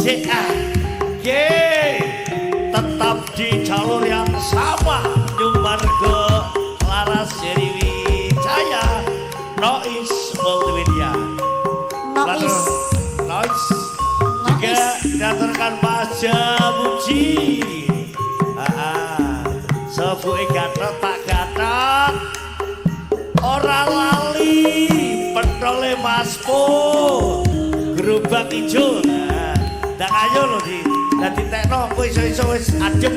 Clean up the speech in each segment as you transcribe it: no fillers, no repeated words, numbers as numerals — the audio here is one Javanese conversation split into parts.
JAG tetap di jalur yang sama. Nyumargo Laras Wijaya Noise Multimedia. Noise. Noise. Juga diaturkan Mas Jamuji. Sebuke gatot tak gatot. Ora lali pentole Mas Po. Gerobak ijo. Nah, ndak ayo lho di. Dadi tekno kowe iso-iso wis adem.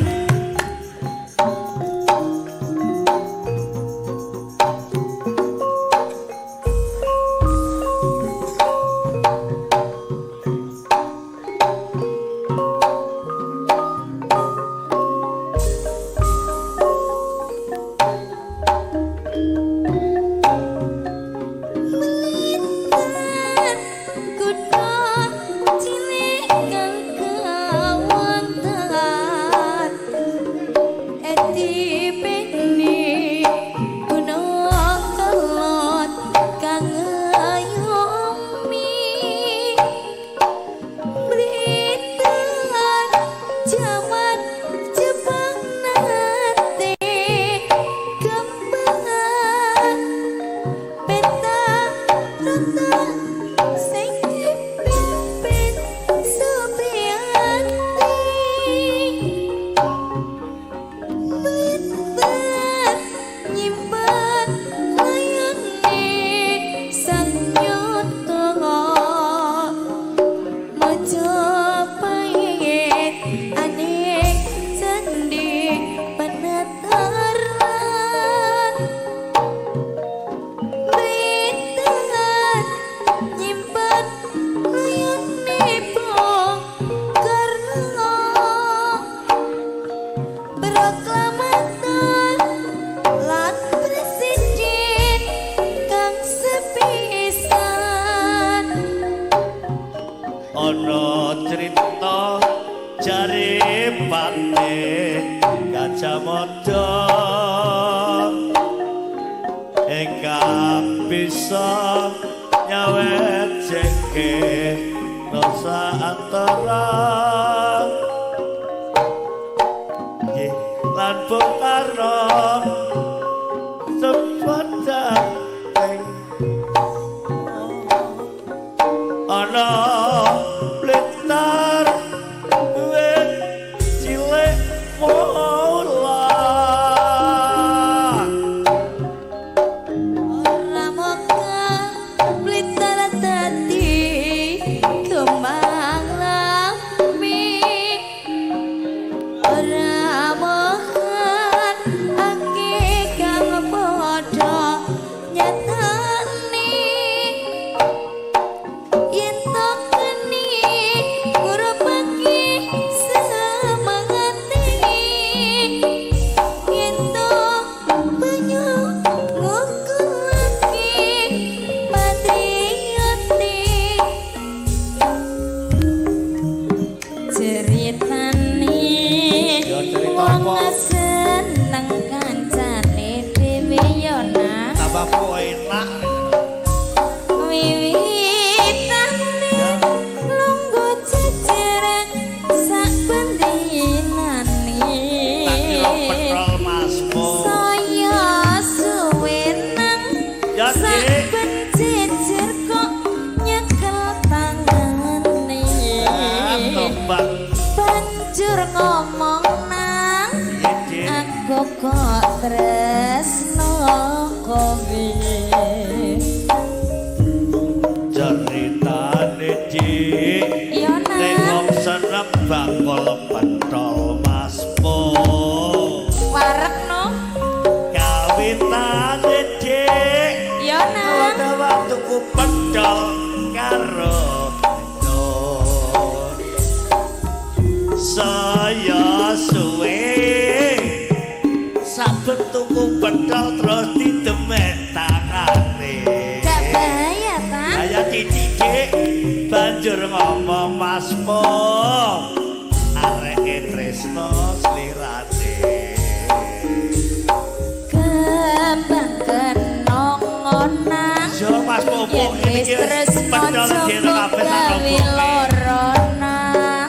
Mas Popo ini iki wis pentol dhewe kabeh tak roboke. Loro nang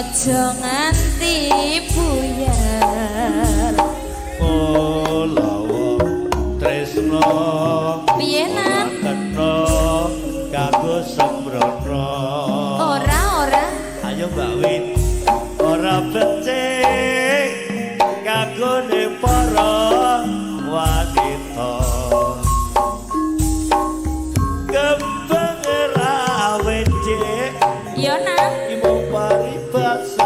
Aja nganti buyar. Mulawa tresno Piye, Nan? Kena kanggo sembrono. Ora, ora. Ayo, Mbak Win. Ora becik kanggone para wanita. Kembang rawit, Dik. Yo, Nan. Iki mung paribasa.